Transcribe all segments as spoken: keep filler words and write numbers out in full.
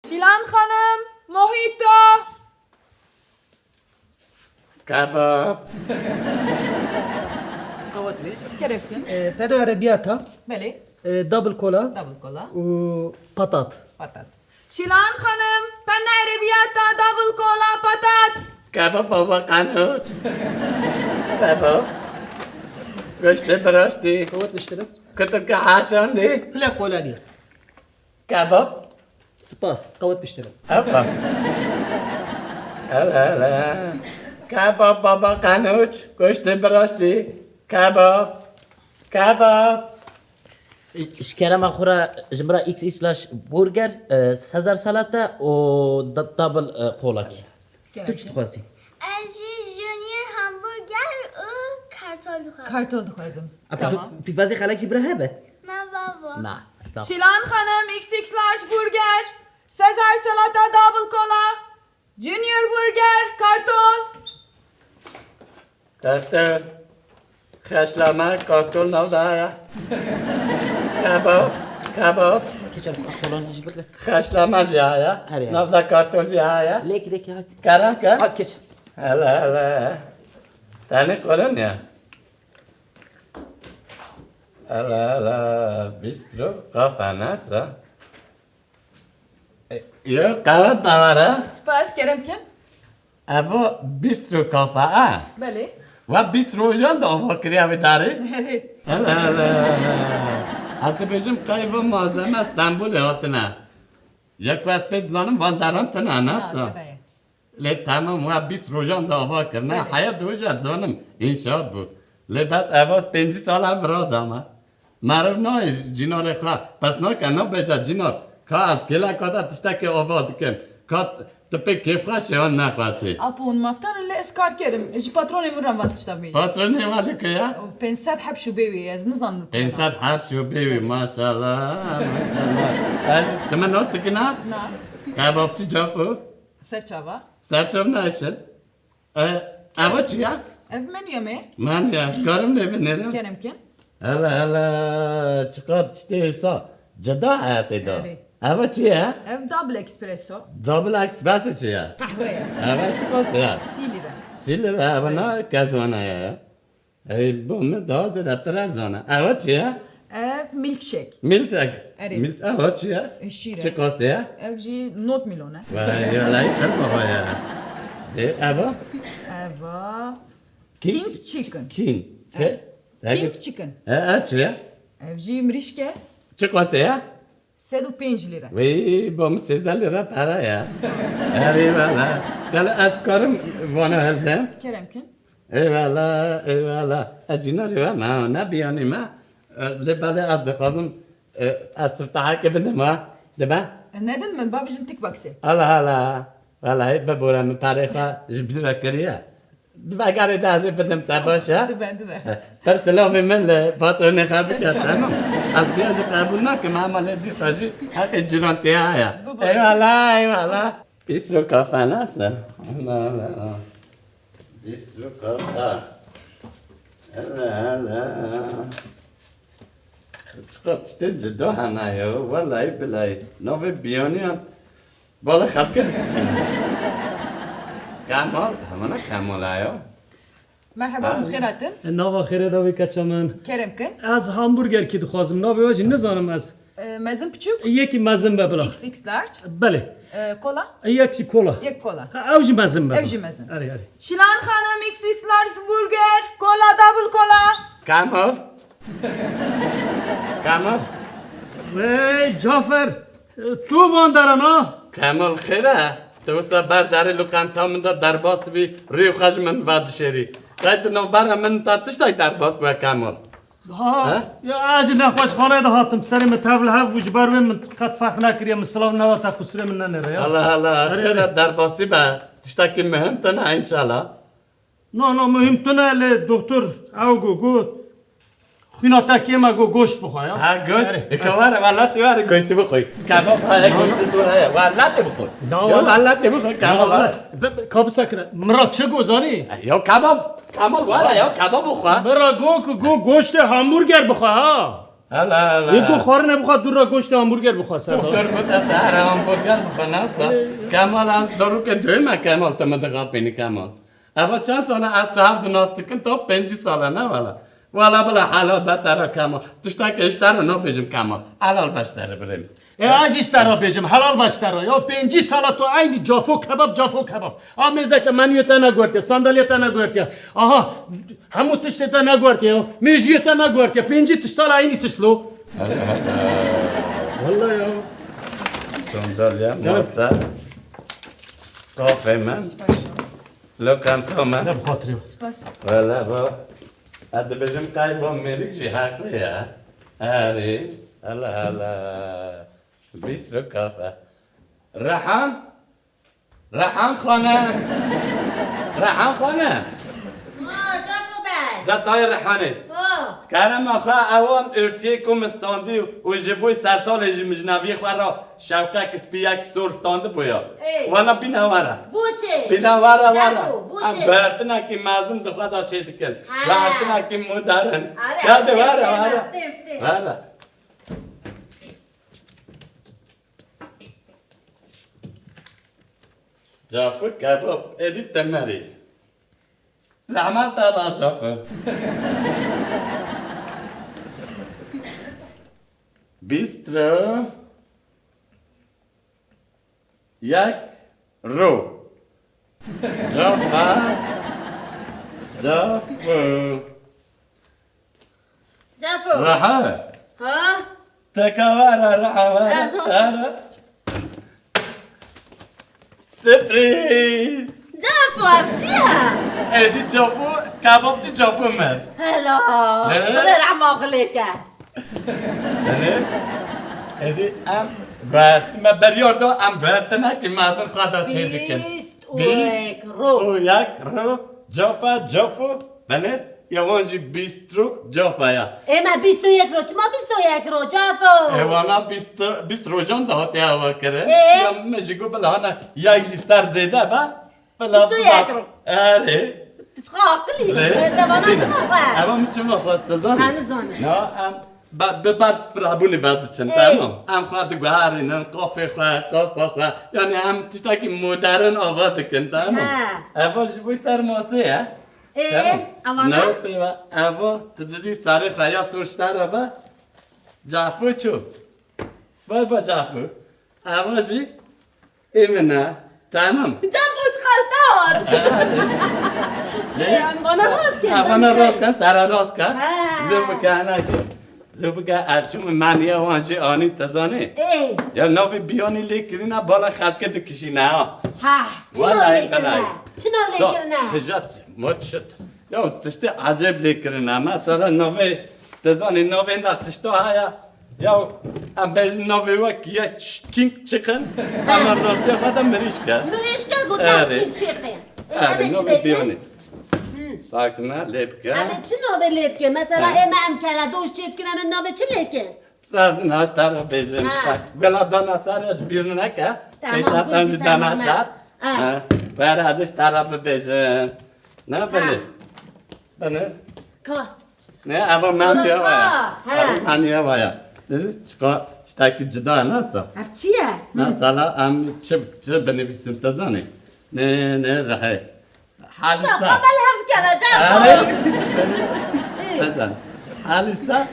Şîlan Xanim, mojito. Kebab. Qewet bê. Kerem kin. E, pena erebiyata, Belê. e, double kola Double kola. û patat. Patat. Şîlan Xanim, pena erebiyata, double kola, patat. Kebab baba qanûç. Kebab. Goştê biraştî. Qewet biştirin. Kutuk haşandî. Pile kola niye? Kebab. Spas. Qewet biştirin. Ev baş. Hele hele. Kebab baba qanûç. Goştê biraştî. Kebab. Kebab. Ji kerema xwe re ji min re X X large burger, e, Caesar salata û d- double, e, kolakî. Tu çi dixwazî? Ez jî junior hamburger û kartol dixwazim. Kartol dixwazim. A, Tamam. Pîvazê xelek jî bira hebe? Na babo. Na. Tamam. Şîlan Xanim, X X large burger, Caesar salata, double kola, junior burger, kartol. Kartol. Xeşleme kartol nav da ya. Kebab. Kebab. Keçer kolon jî bigre. Xeşleme jî haya. Her yer. Nav da kartol jî haya. Lêk lêk hadi. Kerem ke. Hadi keç. Hele hele. Tenê kolon ya. Hele hele. Bistro kafe nasa. E, Yo, qehwe tewere. Spas, kerem kin. Evo bistro kafe a. Belê. Wa bîst rojan da ava kiriya vê darê. Herê. Hele hele. Hadi bêjim qayva malzeme Stenbolê hatine. Ya ku ez pê dizanim van deran tine nasa. Ha, tune ye. Lê tamam wa bîst rojan da ava kirine. Belê. Heya di hoja dizanim înşaat bû. Lê bes ev az pêncî sal ev vira dama. Meriv nayê cînarê xwe. Pirs nake nabêje cînar. Ka ez kêleka de tiştekê ava dikim. Ka t- tu pê kêfxweş ê yan nexweş ê. Apo hûn mafdar in lê ez karker im. Ji patronê min re van tişta bêjim. Patronê we li ku ye? Pênc sed heb şûbê wê ye, ez nizanim li ku ye. Pênc sed heb şûbê wê, maşallah, maşallah. Ez, tu min nas dikina? Na. Kebabçî Cafo. Ser çava. Serçav naşin. E, eva çi ya? Ev menüya me. Menüya, ez karim lê binêrim? Kerem kin. Hele hele, çiqas tiştê wisa cida heye tê de. Erê. Eva çi ye? Ev double espresso. Double espresso çi ye? Qehwe ye. Eva çiqas ye? Sî lîre. Sî lîre, eva na kezwana ye. Ey, bo min daha zêdetir erzan e. Eva çi ye? Ev milkshake. Milkshake. Erê. Milk, eva çi ye? E, şîr e. Çi qasê ye? Ev jî nod milyon e. Vay, ya, lay, her baba ye. E, eva? Eva. King chicken. King. Ke? King chicken. E, e, çi ye? Ev jî mirîşk e. Çi qasê ye? Sed û pênc lîre. Wê, bo min sêzdeh lîre pere ye. Erê vela. Gel ez karim vana hildim. Kerem kin. Eyvallah, eyvallah. Ez cînarê we me, ne biyanî me. E, lê belê ez dixwazim, e, ez siftahekê bidim ha. Dibe? E, nedin min, ba bijin tik baksê. Hala hala. Wela hê bibore min perê xwe ji bîr re kiriye. Dibe gerê de ez ê bidim te baş e. Dibe, dibe. Pir silavê min li patronê xwe bike, tamam. Ez biya jî qebûl nakim, ema lê dîsa jî heqê cîrantî heye. Bibo. Eyvallah, eyvallah. Bistro kafe nasıl? Allah Allah. Bistro kafe. Allah Allah. Çiqas tiştê cida hene ya. Wellahî bilahî. Navê biyaniyan. Bala xelke. Kemal, hemana Kemal ayo. Merhaba, bi xêr hatin. E, nava xêrê da wî keça min. Kerem kin. Ez hamburgerkî dixwazim. Navê wê jî nizanim ez. E, mezin piçûk. Yekî mezin be bila. X X large. Belê. E, kola. E, yek jî kola. Yek kola. Ha, ew jî mezin be. Ew jî mezin. Erê, erê. Şilan Xanim X X large burger, kola, double kola. Kemal. Kemal. Wey Cafer. Tu van deran ha? Kemal xêr e? Tu wisa ber derê lokanta min de derbas dibî, rûyê xwe ji min vedişêrî. Qey di navbera min ta tiştek derbas bûye Kemal? Ha? Ya ez ji nexweşxaneyê de hatim. Serê min tevlihev bû, ji ber wê min qet ferq nekiriye, min silav neda te, qusurê min nenêre ya. Hala hala, xêr e, derbasî be. Tiştekî muhim tune înşallah. Na, na, muhîm tune lê doktor ew got, got, xwîna te kêm e, got, goşt bixwe ya. Ha, goşt. Erê. Ka were, welatê were goştî bixwe. Kebab heye, goştê zor heye. Welatê bixwe. Ya welatê bixwe, kebab heye. Be, be, ka bisekire. Min ra çi got, zanî? Ya kebab, kebab were ya, kebab bixwe. Min ra got ku, got, goştê hamburger bixwe ha. Hala, hala. Yê ku xwarine bixwe, dû re goştê hamburger bixwe ser. Doktor got, ez here hamburger bixwe, ne wisa? Kemal, ez dorûke duyê me, Kemal, tu min dixapînî, Kemal. Eva çend sal e ez tu hev bi nas dikin, ta pêncî sal e, ne wela? Wela bila helal be te re, Kemal. Tiştekê ji te re nabêjim, Kemal. Helal be ji te re, birê min. E, ez jî ji te re bêjim, helal be ji te re. Ya pêncî sala tu eynî cafo kebab, cafo kebab. A mêzeke menûyê te neguhertiye, sandalyê te neguhertiye. Aha, hemû tiştê te neguhertiye ya. Mêjûyê te neguhertiye. Pêncî tişt sala eynî tişt lo. Wela ya. Sandalye, masa, kafê min, lokanta min. Ne bi xatirê we. Spas. Wela ba. Ez dibêjim qey va mêrik jî heqlê ye. Erê, hala, hala. Bîstro kafe. Rehan? Rehan xanim. Rehan xanim. Ha, Cafo bey. Ca tayê Rehanê. Ha. Kerema xwe ewan örtiyê ku min standî û ji bo sersalê ji mijnaviyê xwe re şewqek spî yek sor standibû ya. Ê. Wana bîne were. Bo çi? Bîne were, were. Cafo, bo çi? Em guhertinekî mezin di xwe de çê dikin. Ha. Guhertinekî modern. Are, ya de were, were. Were. Cafo kebab, êdî temerî. Lehman te da Cafo. Bîstro yek ro. Cafo. Cafo. Cafo. Reha. Ha? Teka were, reha were. Aha. Were. Sürpriz. Cafo, ev çi ye? Êdî Cafo, kebapçî Cafo me. Hela. Ne? Xwedê rehma xwe lê ke. Yanî, êdî em guhertime, beriyar da em guhertinekî mezin xwe da çê dikin. Bîst û yek ro. Bîst û yek ro, Cafa, Cafo, benir, ya wan jî bîstro Cafa ya. Ê me bîst û yek ro, çima bîst û yek ro, Cafo? Ê wana bîst, bîst rojan da hatiye ava kirin. Ê? Ya me jî got bila hana ya jî ser zêde be. Bila bîst û yek ro. Erê. Tu çiqa aqilî. Lê. Te vana çima xwe? Eva min çima xwest, tu zanî? Ez nizanim. Na, em Ba, bi ber firabûnê ve diçin, he, tamam. Em xwe diguherînin, qafê xwe, qafa xwe. Yanî em tiştekî modern ava dikin, tamam. He. Eva ji bo ser masê ye. Ê, tamam. Eva ne? Ne pê ve, eva tu didî serê xwe ya sor ji te re be. Cafo çû. Vay be Cafo. Eva jî ê min e. Tamam. Can bu çiqas dar. Ne? Em bana rast ke. Ha, bana rast ke, sara rast ke. Ha. Zû bike, ana ki. Zû bike, ev çû min maniye wan jî anî, te zanî. Ê. Ya navê biyanî lê kirine, bala xelkê dikişîne ha. Ha. Çi nav lê kirine? Çi nav lê kirine? Tijat, mo çit. Ya tiştê ecêb lê kirine. Mesela navê, te zanî navê na tişta haya. Ya, em bêjin navê we kiye ç-, King Chicken, em rastiya xwe de mirîşk e. Mirîşk e, gotin King Chicken. Ê, erê, em ê çi navê bêkin? Biyanî. Hı. Sakine, lê bike. Em ê çi navê lê bike? Mesela, ê me em keledoş çê dikin, em ê navê çi lê kin? Sazin haş tara bêjin. Ha. Sak-, bela dana sar ya ji bîr neke. Tamam, peyta tam ji dana sar. Ha. Ha. Ber ez ji tara bibêjin. Ne bile? Bine. Ka. Ne, eva men diye vaya. Ha. Eva men diye vaya. Dedi, çika, tiştekî cida nasa. Ev çi ye? Mesela em çi, çi binivîsin te zanî? Ne, ne, rehe. Halisa. Şaka bel hev keve, can. Halisa.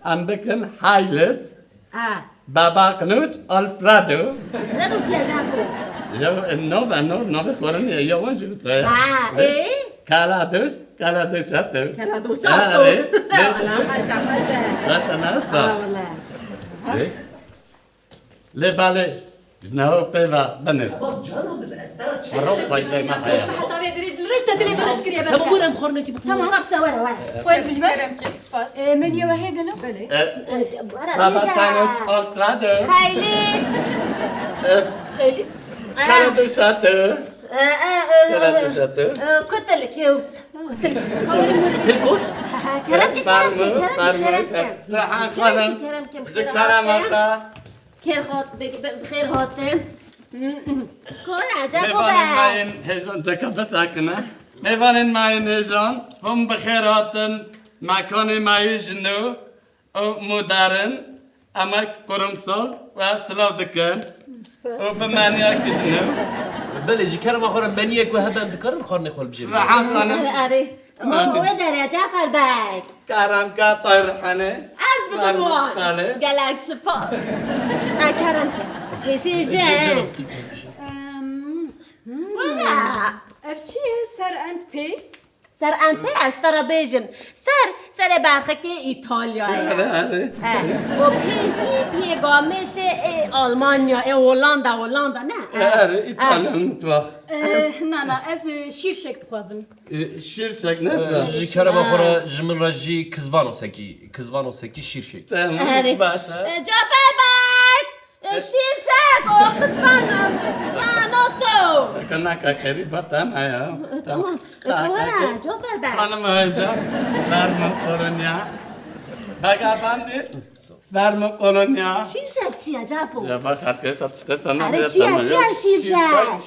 Em bikin Haylis. Ha. Baba Kılıç, Alfredo. Alfredo kî ye, Cafo? Ya, nov, nov, nov xwarin ye, ya wan jî wisa ye. Ha, ê? Kaladuş, Kaladuş hato. Kaladuş hato. Ha, ê? Ya, wala, haşa, haşa. Haşa, nasa. Ha, wala. Ê? Lê belê, ji neho pê ve binir. Tamam, cano min, ez te re çi... Ro faydê me heye. Heta vê dirêj, dirêj te dilê min hişkiriye, bes. Tamam, buyurun, xornekî bixwin. Tamam, hepse were, were. Xwên bijme. Kerem kî, spas. Ê, menüye we hê gelo? Belê. E, e, were, baba, tane Alfredo. Xeylis. E, Xeylis. Kara duşatı. E, e, e, kara duşatı. E, kutil kius. Kutil. Kutil kus? Kerem ki, kerem ki, kerem ki, kerem ki. Rehan xanim. Kerem ki, kerem ki. Ji kerem hatin. Kêr hat, bi, bi, bi xêr hatin. Kore, Ceko be. Mêvanên me yên hêjan, Ceko bisekine. Mêvanên me yên hêjan, hûn bi xêr hatin mekanê me yê ji nû. û modern, em wek kurumsal we silav dikin. Spas. Û bi meniyekî ji nû. Belê, ji kerema xwe re meniyek we hebe em dikarin xwarinê xwe li bijêrin. Rehan Xanim. Erê, erê. Oho, wê derê, Cafer Beg. Kerem ke, tay Rehanê. Ez bidim wan. Belê. Gelek spas. Ha, kerem ke. Hêjê je. Em, hmm. Wala. Ev çi ye? Ser end pê? Ser entê ez te re bêjim. Ser, serê berxikê Îtalyayê ye. Erê, erê. He. O pê jî pê gamêşê ê Almanya, ê Hollanda, Hollanda, ne? He. Erê, Îtalya mutfax. Eh, na, na, ez, eh, şîrşek dixwazim. Eh, şîrşek ne? Eh, ji kerema xwe re ji min re jî kizvanosekî, kizvanosekî şîrşek. Tamam, baş e. Eh, Cafer Beg! E, şîrşek, o qizvan, ya, nasıl? Kanaka qerîba, tamam ya. Tamam. E, tamam. Kawara, Cafer Beg. Xanim Ayşe, verme kolonya. Beg efendi, verme kolonya. Şîrşek çi ye, Cafo? Ya bak, herkes atışta sana. Erê, çi ye, çi ye şîrşek?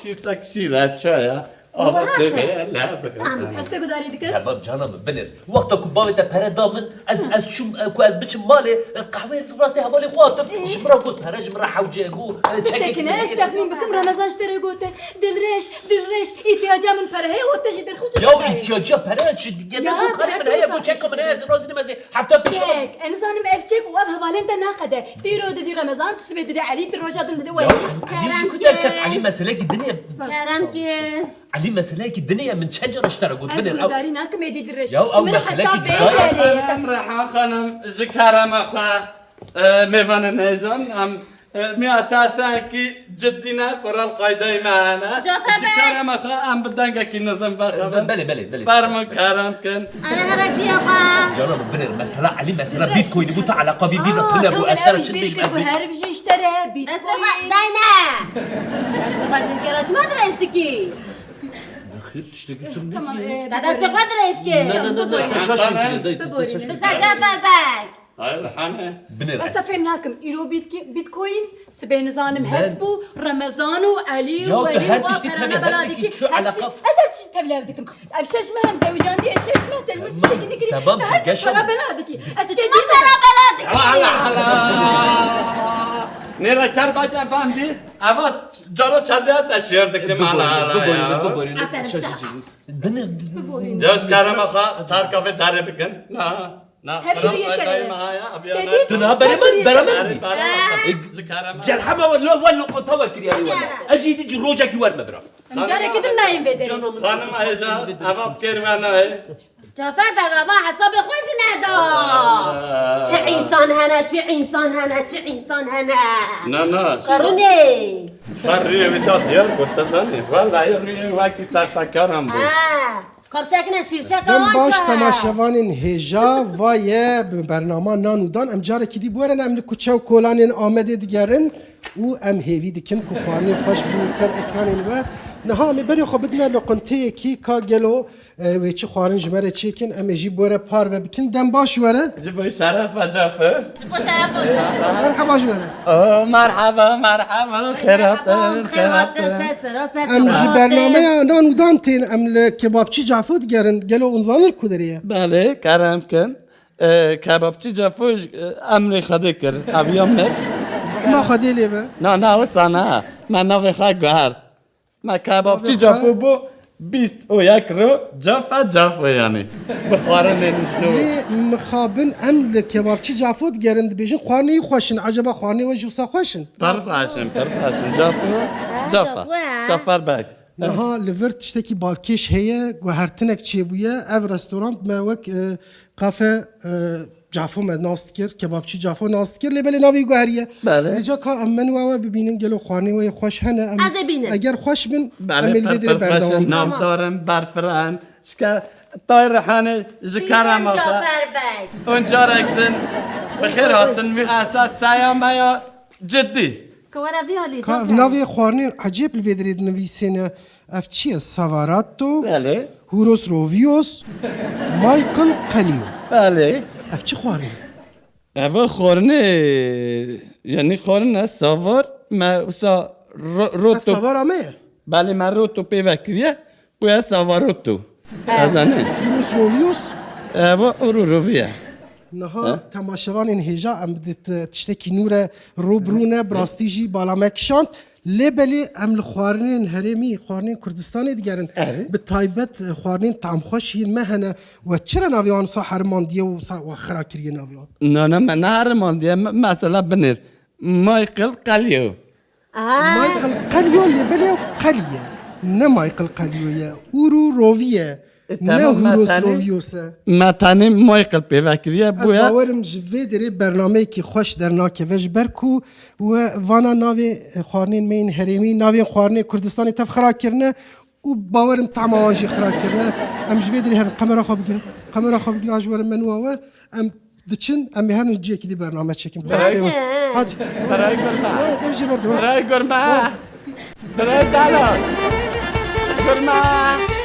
Şîrşek, şîrşek, şîr, çi ya? Ama sebe ne bikin? Tamam, ez te gudarî dikim. Tamam, cana min, binêr. Wexta ku bavê te pere da min, ez, ez çûm, e, ku ez biçim malê, e, qehweyê li rastê hevalê xwe hatim. Ji min re got, pere ji min re hewce, got, e, çekek. Bisekine, ez texmîn bikim, Remezan ji te re gote. Dilreş, dilreş, îtiyaca min pere heye, got te jî derxist. Ya, îtiyaca pere çi? Gede got, karê min heye, got, çeka min heye, ez razî dim, ez ê hefta pêşa. Çek, ez nizanim ev çek û ev hevalên te naqede. Tîro didî Remezan, tu sibê didî Elî, tu roja din didî Welî. Ya, Elî ji ku derket? Elî meseleyekî din e. Kerem ke. Elî, meseleyekî din e, min çend cara ji te re got, binêr. Ez guhdarî nakim êdî dirêj. Ya, ew meseleyekî cuda ye. Em Rehan Xanim ji kerema xwe, e, mêvanên hêjan, em, e, miyasesekî cidî ne, kural qaydayê me hene. Ji kerema xwe em bi dengekî nizim vexebin. Belê, belê, belê. Fermin kerem kin. Ana hera ciya xwe. Cana min, binêr, mesela Elî, mesela Bitcoinî bû, te eleqa vî vî re tune bû, ez şer çi bêjim. Her bijî ji te re, Bitcoin. Destê xwe dayne. Destê xwe ji kera çima dirêj dikî? Xêr, tiştekî sirm nekiriye. Te destê xwe dirêj kir. Ne, ne, ne, ne, te şaş nekiriye, dayê, te, te şaş nekiriye. Bise Cafer Beg. Hayır, hane. Binêr. Ez te fêm nakim. Îro bitki-, Bitcoin, sibê nizanim hez bû, Remezan û Elî û Welî û pere bela dikî. Her tiştî, ez her tiştî tevlev dikim. Ev şeş meh em zewicandî, ev şeş meh te ji min tiştekî nekirî. Te her tiştî pere bela dikî. Ez kedî pere bela dikî. Hala, hala. Nêra kar bak efendi. Eva cara çadiya te şiir dikim, hala, hala. Biborîne, biborîne. Aferin, şaş sağ ol. Binir. Biborîne. Ya ji kerema xwe tarka vê derê bikin. Na, na. Her şey yeter. Tu na berê min, berê min. Ji kerema. Cerhema we lo, we loqata we kiriye wele. Ez jî dî rojekî wer me bira. Em carekî din nayên vê derê. Xanim Ayşe, eva bi kêr ve nayê. Cafer Beg, eva hesabê xwe jî neda. Çi însan hene, çi însan hene, çi însan hene. Na, na. Karunê. Her rûyê wî da diyar bû, te zanî. Vallahi rûyê wekî serfekaran bû. Ha. Karsek ne şîrşek. Dem baş temaşevanên hêja, va ye bi bernama Nan û Dan. Em carekî dî bi we re ne, em li kuçe û kolanên Amedê digerin û em hêvî dikin ku xwarinê xweş bînin ser ekranên we. Niha em ê berê xwe bidine loqinteyekî, ka gelo, e, wê çi xwarin ji me re çêkin, em ê jî bi we re parve bikin. Dem baş were. Ji bo şerefa Cafer. Ji bo şerefa Cafer. Merhaba ji we re. Oh, merhaba, merhaba, xêr hatin, xêr hatin. Ser sera, ser çava. Em ji bernameya Nan û Dan tên, em li kebapçî Cafo digerin. Gelo hûn zanin ku derê ye? Belê, kerem kin. E, kebapçî Cafo, e, emrê Xwedê kir. Eviya mir. Rehma Xwedê lê be. Na, na, wisa na. Me navê xwe guhert. Me kebapçî Cafo bû bîst û yek ro, Cafa Cafo yanî. Bi xwarinê nişto. Lê mixabin em li kebapçî Cafo digerin, dibêjin xwarinê wî xweş in. Eceba xwarinê we jî wisa xweş in? Pir xweş in, pir xweş in. Cafo, Cafa. Cafer Beg. Niha li vir tiştekî balkêş heye, guhertinek çêbûye. Ev restorant me wek, e, kafe, e, Cafo me nas dikir, kebapçî Cafo nas dikir, lê belê navê wî guheriye. Belê. Vêca ka em menûya we bibînin, gelo xwarinê we yê xweş hene? Em, ez ê bînim. Eger xweş bin, belê, em ê li vê derê berdewam bikin. Navdar in, berfiran. Şike tay Rehanê ji kerema xwe. Cafer Bey. Hûn carek din bi xêr hatin, wî esas saya me ya cidî. Ka were vî alî, Ka ev navê xwarinên ecêb li vê derê dinivîsêne. Ev çi ye? Savaratto, belê. Huros Rovios, Michael Qelio. Belê. Ev çi xwarin? Ev xwarinê, yanî xwarin e savar, me wisa ro-, roto. Ev savara me ye? Belê, me roto pê vekiriye, bûye savarotto. He. Ez ne. Huros Rovios? Ev û roviye. Niha temaşevanên hêja em di t- tiştekî nû re rû bi rû ne, bi rastî jî bala me kişand. Lê belê em li xwarinên herêmî, xwarinên Kurdistanê digerin. Bi taybet, e, xwarinên tamxweş yên me hene. We çira navê wan wisa herimandiye û wisa we xira kiriye navê wan? Na, na, me neherimandiye, me- mesela binêr. Michael Qeliyo. Michael Qeliyo lê belê ew qelî ye. Ne Michael Qeliyo ye. Ûrû rovî ye. E, ne tamam, me Hûros tenê- Rovios e. Me tenê Michael pêve kiriye, Ez bûye. Bawerim ji vê derê bernameyekî xweş dernakeve, ji ber ku we vana navê, e, xwarinên me yên herêmî, navên xwarinê Kurdistanê tev xira kirine û bawerim tahma wan jî xira kirine. Em ji vê derê herin, qemera xwe bigirin. Qemera xwe bigirin, ji werin me nû we. Em diçin, em ê herin ciyekî dî bername çekin. Bi xatirê we. Hadi. Beray gurme. Were dev jê berde, were. Beray gurme. Beray dala. Gurme.